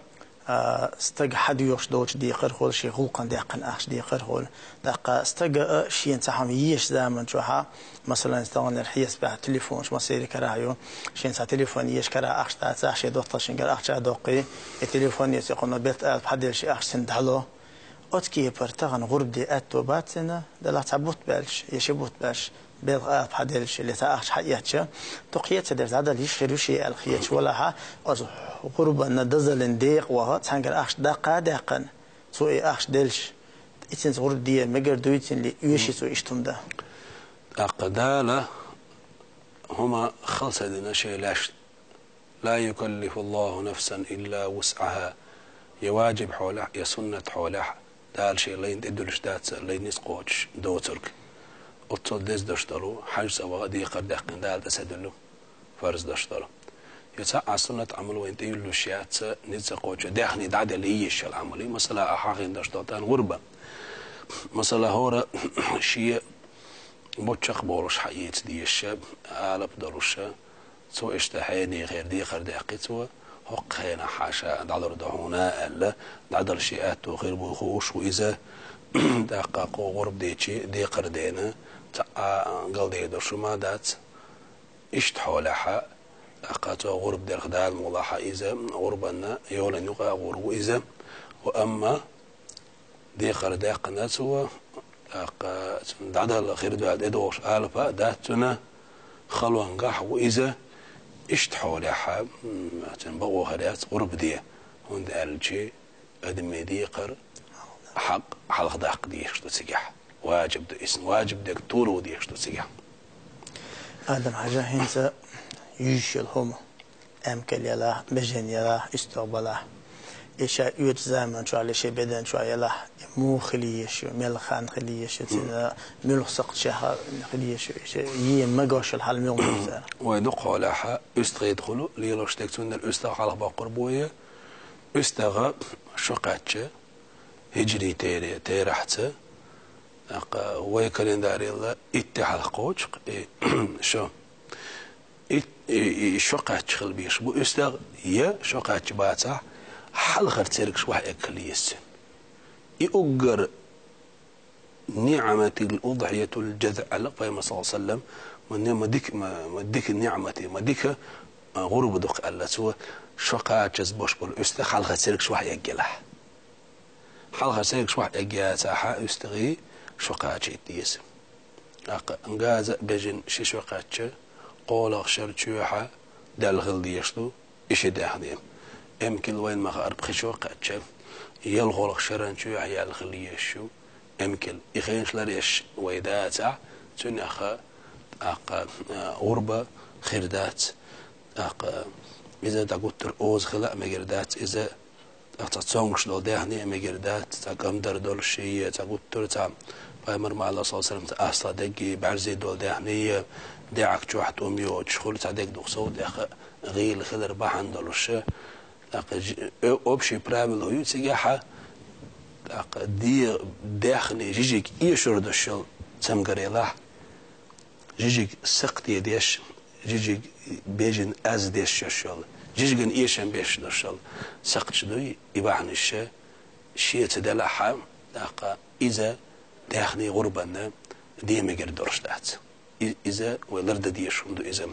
а, стаг хьан доьхуш долчу декхар хуьлу, шен гӀуллакхана даьккхина ахча декхар хуьлу. ТӀаккха стага а шена цхьа хӀума езаш заман чохьа, масалан, стагӀанера хьесапехь телефонаш массеран карахь ю, шена цхьа телефон езаш карахь ахча дацахь, шен доттагӀашкара ахча а доккхий, и телефон эций кхунна бетта алапа хьаделлаш и ахча цуьнан дӀало. Оцу кепара тахана гӀурба де аьтто бац цуьнан, делахь цхьа бутт баьлча, я ши бутт баьлча, белхан алапа хьаделлаш, или цхьа ахча хьаэцча, дукха хета ца дерза дӀадала йиш хир ю шен аьлла хеташ валахьа, оцу гӀурбанна дозаллин декъа ваха, цхьаьнгара ахча даккха а даьккхина, цо и ахча делча, и цуьнца гӀурба де мегар дуй цуьнан ли, оьший цо иштта хӀума дан? ТӀаккха Дала хӀума хала ца дина шен лаьшна. «Ла юкаллифуллаху нафсан илла вусӀаха». Я ваджиб хьолехь, я суннат хьолехь, Дала шен лайна тӀедуьллуш дац лайна ницкъ кхочуш доцург. оццул деза дош долу, хьаьжцӀа ваха а декхар даьккхина Дала тӀе ца дуьллу фарз дош долу. Е цхьа а суннат Ӏамал вайн тӀе йиллуш яц, низ ца кхочу даьхни дӀаделла йиш йолу Ӏамал. Масала, ахьа хин дош долу тӀаьхьа гӀурба. Масала, хӀора шен боччакх болуш хьаэца дезаш, алапа долуш, цо иштта хьенехера декхар даьккхи цо, хӀокху хенахь хьаша дӀалур ду хьуна аьлла, дӀадала шен аьтто хир бу хууш ву иза, тӀаккха кхо гӀурба дечи декхар дена, цхьа а галдайдо шу ма дац. Иштта хьолехьа, тӀаккха цо гӀурба дерх Дала мукъалахьа иза, гӀурбанна йолан юкъа а гӀур ву иза, ва амма, декхар даьккхина цо, тӀаккха цунна дӀадала хир ду аьлла тӀедогӀуш алапа а дац цунна, халонгахь ву иза, иштта хьолехьа, м, цунна бакъо хир яц гӀурба де, хӀунда аьлча адамийн декхар хьакъ хьалха даккха дезаш ду цигахь. Важиб ду иза, важиб дерг торо дезаш ду цигахь. Адам-Хьажа, хӀинца юьйш йолу хӀума, эмкал ялахь, бежен ялахь, уьстагӀ балахь. И ша оьцу заман чохь, шен бедан чохь ялахь, и муха хила езаш ю, мел хан хила езаш ю, цуьнан муьлха сакхташехь хила езаш ю, и ша ен магош йолу хьал муьлха ду цара. Вай дукха хьолехьа, уьстагӀий тахула лелош дерг, цундела уьстагӀ хьалха боккхур бу вай, уьстагӀа шо кхаьчча, хӀиджрий тере-, терахьца, тӀаккха вай календарелла итт де хьалха кхочу-кх и шо. Ит-, и, и шо кхаьчча хила безаш бу уьстагӀ, я шо кхаьчча бацахь, хьалхара цергаш вахь эгга хила еза цуьнан. И уггар ниӀматил удхьиятул джазъ аьлла Пайхамар, саллаллаху Ӏалайхи ва саллам, ма не-, ма дика, ма, ма дика ниӀмате, ма дика, а, гӀурба ду-кх аьлла цо, шо кхачаза бош болу уьстагӀ хьалхара цергаш вахь эгга елахь. Хьалхара цергаш вахь эгга яцахьа, уьстагӀий шо кхачийта деза. ТӀаккха газа а бежина ши шо кхаьчча, кхоалгӀа шарахь чоьхьа даьлла хила дезаш ду и ши даьхни. Эмкал вайна ма-хаъара пхи шо кхаьчча, ялхолгӀа шаран чоьхьа яьлла хила езаш ю эмкал. И хенаш ларъеш вай дацахь, цуьнан тӀаккха, а, гӀурба хир дац. ТӀаккха иза дӀагуттар оза хила а мегар дац, иза тӀаккха цхьа цомгуш долу даьхни а мегар дац, цхьа кӀамдар долуш, я цхьа гуттар а, цхьа Пайхамар ма аллара, саллаллаху Ӏалайхи ва саллам, цхьа астагӀа дегги бӀаьрзе долу даьхни, я даьӀахк чохь тӀум йоцуш хуьлу, цхьа дегдух сов тӀех гӀийла хилар бахьана долуш. ТӀаккха ж-, э, общий правило ю цигахьа, тӀаккха де-, даьхни жижиг эшур долуш йолу цамгар елахь, жижиг сакхте деш, жижиг бежина аз деш йолуш йолу, жижиган эшам беш долуш йолу сакхташ дуй, и бахьанаш шеца делахьа, тӀаккха иза даьхни гӀурбанна де мегар долуш дац. И-, иза вай лардан дезаш хӀума ду иза.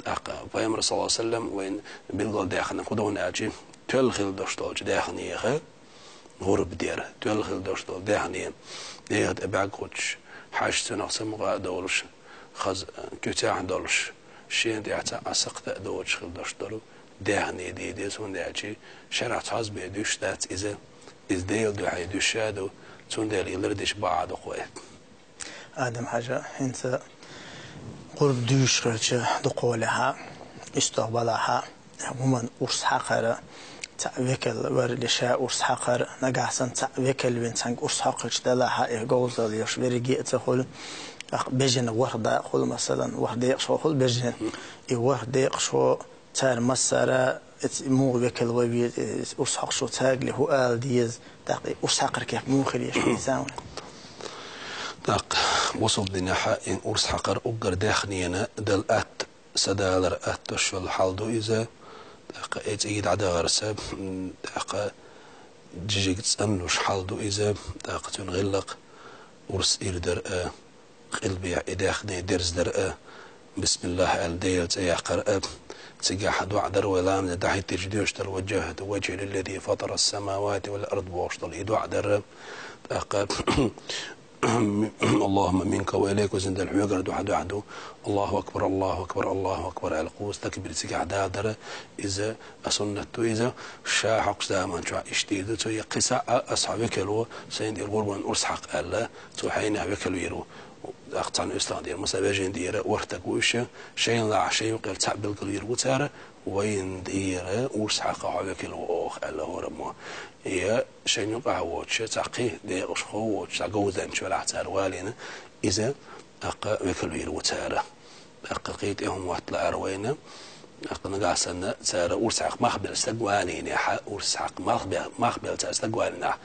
ТӀаккха Пайхамар, саллаллаху Ӏалайхи ва саллам, вайна билгалдаьккхина хӀун ду хьуна аьлча, тоьлла хила долуш долчу даьхнех гӀурба дер, тоьлла хила долуш долу даьхни, нехан тӀе бӀаьрг кхуьссуш, хьаьжцӀанах цамгӀа а долуш, хаза куьцехь а долуш, шена тӀехь цхьа а сакхта а доцуш хила долуш долу даьхни де деза, хӀунда аьлча шарахь цхьазза бен дуьсуш дац иза, иза Делан дуьхьа дуьсуш а ду, цундела и лардеш бакъ ду-кх вай. Адам-Хьажа, хӀинца гӀурба дуьйш хилча дукхахьолехьа, уьстагӀ балахьа, хӀуманна урс хьакхара, цхьаъ векал вара леша урс хьакхара, нагахь санна цхьаъ векал вина цхьаьнга урс хьокхуьйтуш далахьа, и говзалла йолуш верриге а ца хуьлу, тӀаккха бежана ворхӀ дакъа хуьлу, масалан, ворхӀ декъашхо хуьлу бежана, и ворхӀ декъашхо цара массара, эца муха векал вай веза, э, урс хьокхуш ву цаьрга ле хӀун ала деза, тӀаккха и урс хьакхар кеп муха хир еза, хӀун деза вайн? ТӀаккха бусалба динехьа и урс хьакхар уггар даьхнена дала атта, са далар атта долуш йолу хьал ду иза, тӀаккха и цӀий дӀадахарца, м, тӀаккха жижиг цӀанлуш хьал ду иза, тӀаккха цуьнан гӀиллакх урс ир дар а, къилбехь и даьхни дерзадар а, бисмиллахӀ аьлла, Делан цӀе яккхар а, цигахь доӀа дар вай ламазе дӀахӀиттича доьшуш долу: «Ваджжахьту ваджхӀи лиллази фатара ссамавати вал ард», – бохуш долу и доӀа дар а, тӀаккха «Аллахумма минка ва илайка», везан Дела, хьоьгара ду хьан доӀа ду, «Аллаху акбар, Аллаху акбар, Аллаху акбар», аьлла кхузза такбир цигахь далар а, иза а суннат ду иза, ша хьокхучу заман чохь иштта дийр ду цо, я кхин схьа а, аса хьо векал во, сайна тӀера гӀурбан урс хьакха аьлла, цо хьенех векал вийр ву. ТӀаккха цхьана уьстагӀа тӀера, масала, вежарий тӀера ворхӀ стаг ву уьш, шайна лаахь шайн юкъера цхьаъ билгал вийр ву цара, вайна тӀера урс хьакха хьо векал во оха аьлла хӀораммо. Я шайн юкъахь воцуш, цхьа кхин декъашхо воцуш, цхьа говзанча велахь цара валийна, иза тӀаккха векал вийр ву цара. ТӀаккха кхин тӀе хӀума моттала ара вайна, тӀаккха нагахь санна цара урс хьакха мах белла стаг ванийна хьа, урс хьакха мах бе-, мах белла цара стаг ванийна хьа,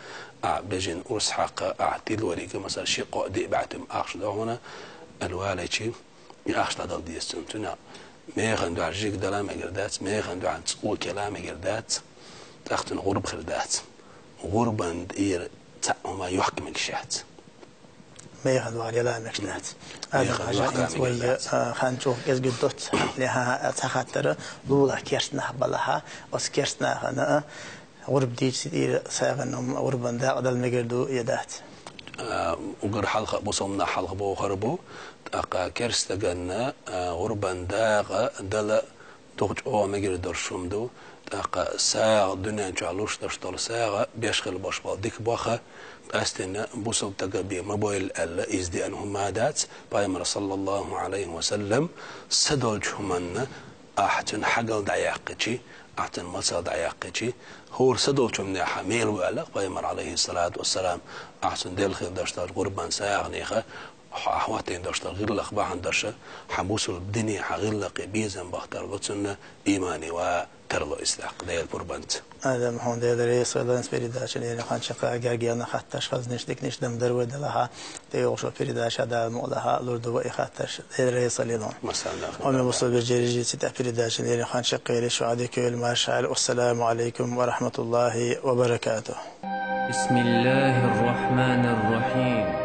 а, бежин урс хьакха, а, тилорига, масала, ши-кхоъ-диъ бӀаьтим ахча дохуна, аьлла валайчи, и ахча дӀадала деза цунна. Цуьнан механ дуьхьа жиг дала мегар дац, механ дуьхьа цӀу кела мегар дац, тӀаккха цунна гӀурба хир дац. ГӀурбан тӀера цхьа хӀума йохка мегаш яц. Механ дуьхьа яла мегаш дац. Адам Механ хьажа йохка инц вай, мегаш дац. А, хан чӀогӀа кӀезига доццу хьале, хьан цхьа хаттара, лулахь керста нах балахьа, оцу керста нахана, а, гӀурба дийци тӀера сагӀина, гӀурбан дакъа дала мегар ду я дац? А, угар хьалха бу, сомнах хьалха бохур бу, тӀаккха керстаганна, а, гӀурбан дакъа дала дукха чӀогӀа мегар долуш хӀума ду, тӀаккха сагӀа дуьнен чохь луш долуш долу сагӀа беш хила болуш болу дика боху, къаьстина бусалба стага бен ма бойла аьлла, иза деана хӀума дац. Пайхамар, саллаллаху Ӏалайхи ва саллам, са долчу хӀуманна ахь цуьнан хьагал дӀаяьккхичи, ахь цуьнан мацалла дӀаяьккхичи, хӀора са долчу хӀуманехьа мел ву аьлла Пайхамар, Ӏалайхи салату ва салам, ахь цуьнан делла хила долуш долчу гӀурбан сагӀанеха, хьан хӀоттийна долуш долу гӀиллакх бахьана долуш, хьан бусалба дине, хьан гӀиллакхе безам бахтар ло цунна, иймане ва тарло иза тӀаккха Делан пурбанца. Адам, хьуна Дела реза хуьлда, передача лерина хан чекхъяьлла, гергенна хаттарш, хазниш, диканиш дам дар вай делахьа, тӀейогӀуш передача Дала мукъалахьа лур ду вай и хаттарш. Дела реза хуьлда. Масала, хьуна бусалба биржерижи цитӀа передача лерина хан чекхъели, шу Ӏадика йойла, марша Ӏайла. Ассаламу Ӏалайкум ва рахматуллахи ва баракатух. بسم الله الرحمن الرحيم.